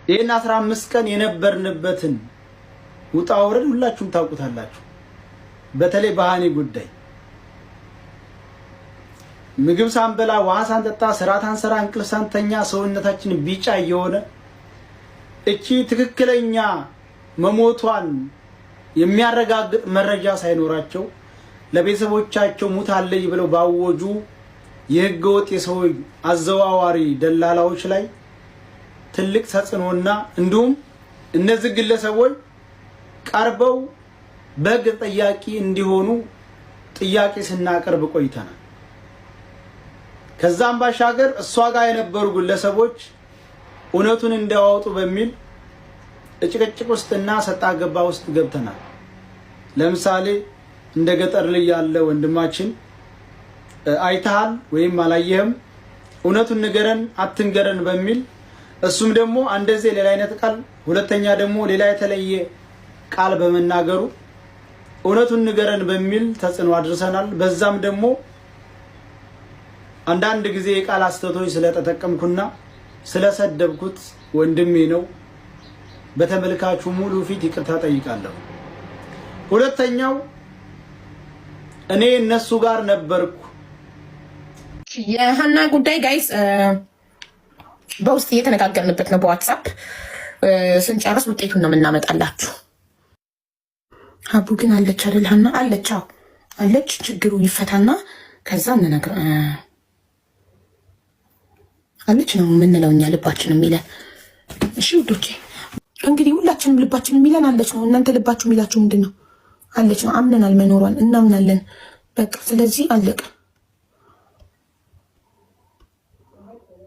ይህን 15 ቀን የነበርንበትን ውጣ ውረድ ሁላችሁም ታውቁታላችሁ። በተለይ በሃኒ ጉዳይ ምግብ ሳንበላ፣ ውሃ ሳንጠጣ፣ ስራ ሳንሰራ፣ እንቅልፍ ሳንተኛ ሰውነታችን ቢጫ እየሆነ እቺ ትክክለኛ መሞቷን የሚያረጋግጥ መረጃ ሳይኖራቸው ለቤተሰቦቻቸው ሙታለች ብለው ባወጁ የህገወጥ የሰው አዘዋዋሪ ደላላዎች ላይ ትልቅ ተጽዕኖና እንዲሁም እነዚህ ግለሰቦች ቀርበው በህግ ተጠያቂ እንዲሆኑ ጥያቄ ስናቀርብ ቆይተናል። ከዛም ባሻገር እሷ ጋር የነበሩ ግለሰቦች እውነቱን እንዲያወጡ በሚል ጭቅጭቅ ውስጥና ሰጣ ገባ ውስጥ ገብተናል። ለምሳሌ እንደ ገጠር ላይ ያለ ወንድማችን አይተሃል ወይም አላየህም፣ እውነቱን ንገረን አትንገረን በሚል እሱም ደግሞ አንደዚህ ሌላ አይነት ቃል፣ ሁለተኛ ደግሞ ሌላ የተለየ ቃል በመናገሩ እውነቱን ንገረን በሚል ተጽዕኖ አድርሰናል። በዛም ደግሞ አንዳንድ ጊዜ የቃል ስህተቶች ስለተጠቀምኩና ስለሰደብኩት ወንድሜ ነው በተመልካቹ ሙሉ ፊት ይቅርታ ጠይቃለሁ። ሁለተኛው እኔ እነሱ ጋር ነበርኩ። የሀና ጉዳይ guys በውስጥ እየተነጋገርንበት ነው። በ WhatsApp ስንጨርስ ውጤቱን ነው የምናመጣላችሁ። አቡ ግን አለች አይደል? ሀና አለች። አዎ አለች። ችግሩ ይፈታና ከዛ እንነግር አለች ነው የምንለው እኛ ልባችን የሚለን። እሺ ውዶቼ እንግዲህ ሁላችንም ልባችን የሚለን አለች ነው። እናንተ ልባችሁ የሚላችሁ ምንድን ነው? አለች ነው። አምነናል፣ መኖሯን እናምናለን። በቃ ስለዚህ አለቀ።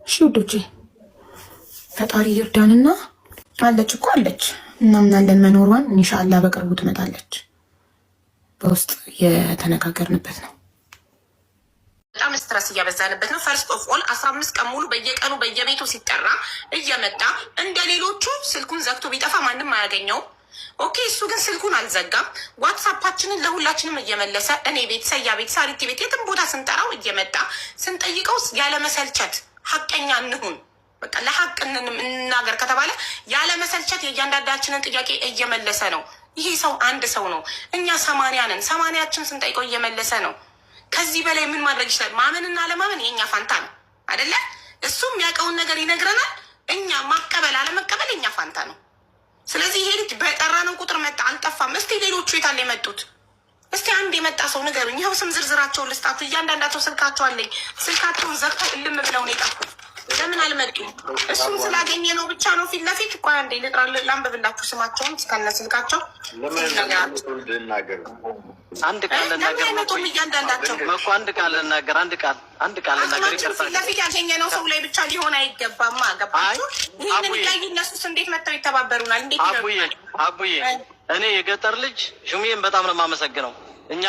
እሺ ውዶቼ ፈጣሪ ይርዳንና አለች እኮ አለች፣ እናምናለን መኖሯን። ኢንሻአላህ በቅርቡ ትመጣለች። በውስጥ የተነጋገርንበት ነው። በጣም stress እያበዛንበት ነው። First of all 15 ቀን ሙሉ በየቀኑ በየቤቱ ሲጠራ እየመጣ እንደ ሌሎቹ ስልኩን ዘግቶ ቢጠፋ ማንም አያገኘውም። Okay፣ እሱ ግን ስልኩን አልዘጋም። WhatsApp ኣችንን ለሁላችንም እየመለሰ እኔ ቤት፣ ሰያ ቤት፣ ሳሪቲ ቤት፣ የትም ቦታ ስንጠራው እየመጣ ስንጠይቀው ያለመሰልቸት ሀቀኛ እንሁን በቃ ለሀቅ እንናገር ከተባለ ያለመሰልቸት የእያንዳንዳችንን ጥያቄ እየመለሰ ነው። ይሄ ሰው አንድ ሰው ነው። እኛ 80 ነን። 80ችን ስንጠይቀው እየመለሰ ነው። ከዚህ በላይ ምን ማድረግ ይችላል? ማመንና አለማመን የእኛ ፋንታ ነው አደለ? እሱ የሚያውቀውን ነገር ይነግረናል። እኛ ማቀበል አለመቀበል የእኛ ፋንታ ነው። ስለዚህ ይሄ ልጅ በጠራነው ቁጥር መጣ፣ አልጠፋም። እስቲ ሌሎቹ የታለ የመጡት? እስቲ አንድ የመጣ ሰው ንገሩኝ። ይኸው ስም ዝርዝራቸውን ልስጣችሁ። እያንዳንዳቸው ስልካቸው አለኝ። ስልካቸውን ዘግተው እልም ብለው ነው የጠፉት። ለምን አልመጡም? እሱም ስላገኘ ነው ብቻ ነው ፊት ለፊት። ቆይ አንዴ ላንብብላችሁ ስማቸውን እስከነ ስልካቸው። አንድ ቃል ልናገር። አይመጡም? እያንዳንዳቸው መኮ አንድ ቃል ልናገር። አንድ ቃል ልናገር። ፊት ለፊት ያገኘነው ሰው ላይ ብቻ ሊሆን አይገባማ። ገባችሁ? ይህንን እያዩ እነሱስ እንዴት መጥተው ይተባበሩናል? እንዴት አቡዬ፣ አቡዬ፣ እኔ የገጠር ልጅ ሹሜን በጣም ነው የማመሰግነው። እኛ